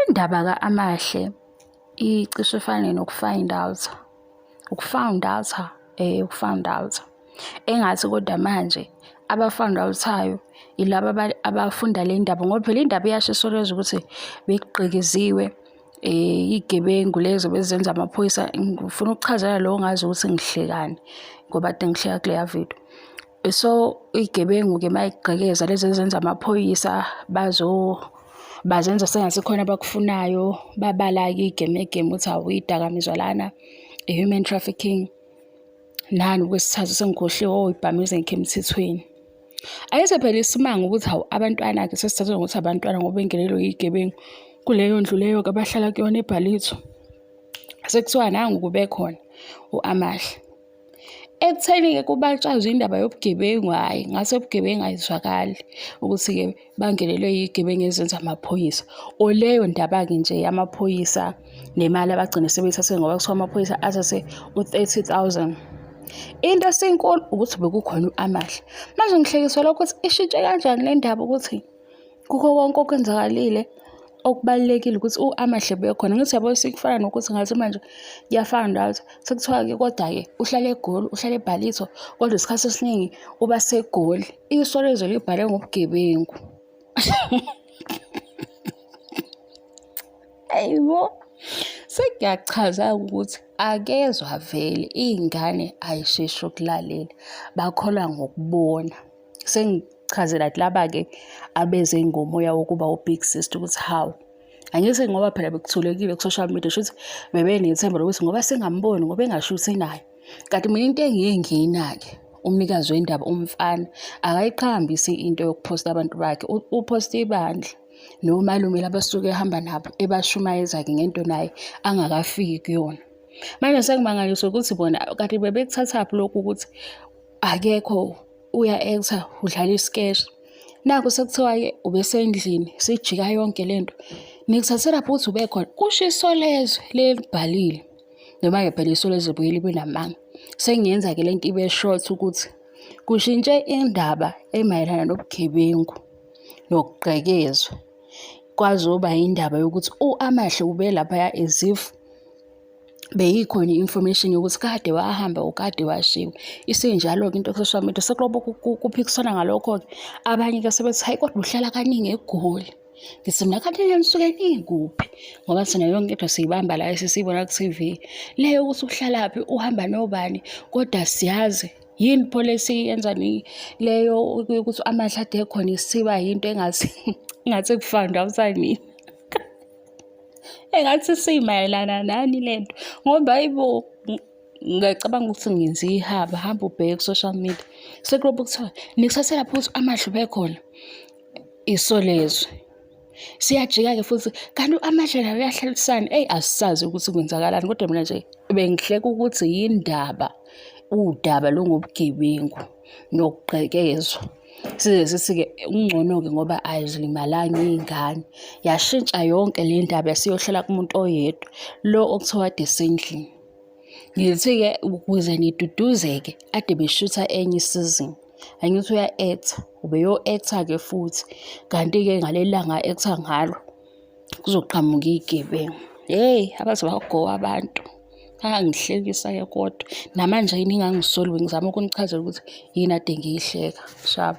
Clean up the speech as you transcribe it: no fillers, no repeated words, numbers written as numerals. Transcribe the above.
Indaba ka-Amahle icishe ifane noku-find out, uku-found out, uku-found out. Engathi kodwa manje aba-found out-ayo yilaba abafunda le ndaba ngoba phela indaba iyasho iSolezwe ukuthi bekugqekeziwe iy'gebengu lezi ebezenza amaphoyisa. Ngifuna ukuchazela lo ongazi ukuthi ngihlekani ngoba kade ngihleka kuleya video. So iy'gebengu-ke uma y'gqekeza lezi ezenza amaphoyisa bazenza sengathi khona abakufunayo, babala-ke iy'gemegeme ukuthi hawu iy'dakamizwa lana, i-human trafficking, nani okwesithathu sengikhohliwe, oh ibhamu ezingekho emthethweni. Ayise phela isimanga ukuthi hawu abantwana-ke sesithatha ngokuthi abantwana ngoba bengenelwe iy'gebengu kuleyo ndlu leyo-ke abahlala kuyona eBallito. Sekuthiwa nangu kube khona u-Amahle. Ekutheni-ke kubatshazwe indaba yobugebengu, hhayi ngase ubugebengu ayizwakali ukuthi-ke bangenelwe yigebengu ezenza amaphoyisa. Or leyo ndaba-ke nje yamaphoyisa nemali abagcine sebeyithathe ngoba kuthiwa amaphoyisa athathe u-30 000. Into esinkulu ukuthi bekukhona u-Amahle. Manje ngihlekiswa lokho ukuthi ishintshe kanjani le ndaba ukuthi kukho konke okwenzakalile okubalulekile ukuthi u-Amahle bekhona. Ngithi yabo sekufana nokuthi ngathi manje kuyafana ndawo sekuthiwa-ke kodwa-ke uhlala eGoli, uhlala eBallito kodwa isikhathi esiningi uba seGoli. Isolezwe libhale ngobugebengu. Ayibo. Sekuyachaza ukuthi akezwa vele iy'ngane ayisheshi ukulalela, bakholwa ngokubona. Sengichazela laba-ke abeze ngomoya wokuba u-big sister ukuthi hawu, angithi ngoba phela bekuthulekile ku-social media shuthi bebenethemba lokuthi ngoba singamboni ngoba engashuthi naye. Kanti mina into engiye ngiyinake umnikazi wendaba umfana akayiqhakambisi into yokuphosta abantu bakhe, uphosta ibandla nomalume labasuke ehamba nabo ebashumayeza-ke ngento naye angakafiki kuyona. Manje sengimangaliswa ukuthi bona kanti bebekuthathaphi lokhu ukuthi akekho uya-actor udlala isikeshi. Nakhu sekuthiwa-ke ubesendlini sijika yonke le nto. Nikuthathela phi ukuthi ubekhona? Kusho Isolezwe lelibhalile. Noma-ke phela Isolezwe libuye libe namanga. Sengiyenza-ke le nto ibe short ukuthi kushintshe indaba emayelana nobugebengu nokugqekezwa kwazoba indaba yokuthi u-Amahle ubelaphaya as if beyikhona i-information yokuthi kade wahamba ukade washiwa. Isinjalo-ke into ku-social media sekulobo kuphikiswana ngalokho-ke. Abanye-ke sebethi hhayi kodwa uhlala kaningi eGoli. Ngithi mina kanti nisuke nikuphi? Ngoba thina yonke into siyibamba la esisiyibona ku-TV. Le yokuthi uhlalaphi, uhamba nobani, kodwa siyazi yini pho le esiyenza leyo yokuthi amandla ade ekhona isiba yinto engathi engathi kufanda awusanini. Engathi simayelana nani le nto ngoba hayi bo ngiyacabanga ukuthi ngenza ihaba hamba ubheke ku-social media sekulobu kuthiwa nikuthathela futhi amahle ubekhona Isolezwe. Siyajika-ke futhi kanti amahle nayo uyahlalisana. Eyi asisazi ukuthi kwenzakalani kodwa mina nje bengihleka ukuthi yindaba udaba lungobugebengu nokugqekezwa. Size sithi-ke kungcono-ke ngoba ayizilimalanga iy'ngane. Yashintsha yonke le ndaba yasiyohlala kumuntu oyedwa lo okuthiwa kade esendlini. Ngithi-ke ukuze niduduzeke ade beshutha enye isizini. Angithi uya-act-a, ubeyo-act-a-ke futhi. Kanti-ke ngaleli langa a-act-a ngalo kuzoqhamuka iy'gebengu. Hheyi abaze bagowa abantu. Angihlekisa-ke kodwa. Namanje ningangisoli bengizama ukunichazela ukuthi yini ade ngiyihleka. Sharp.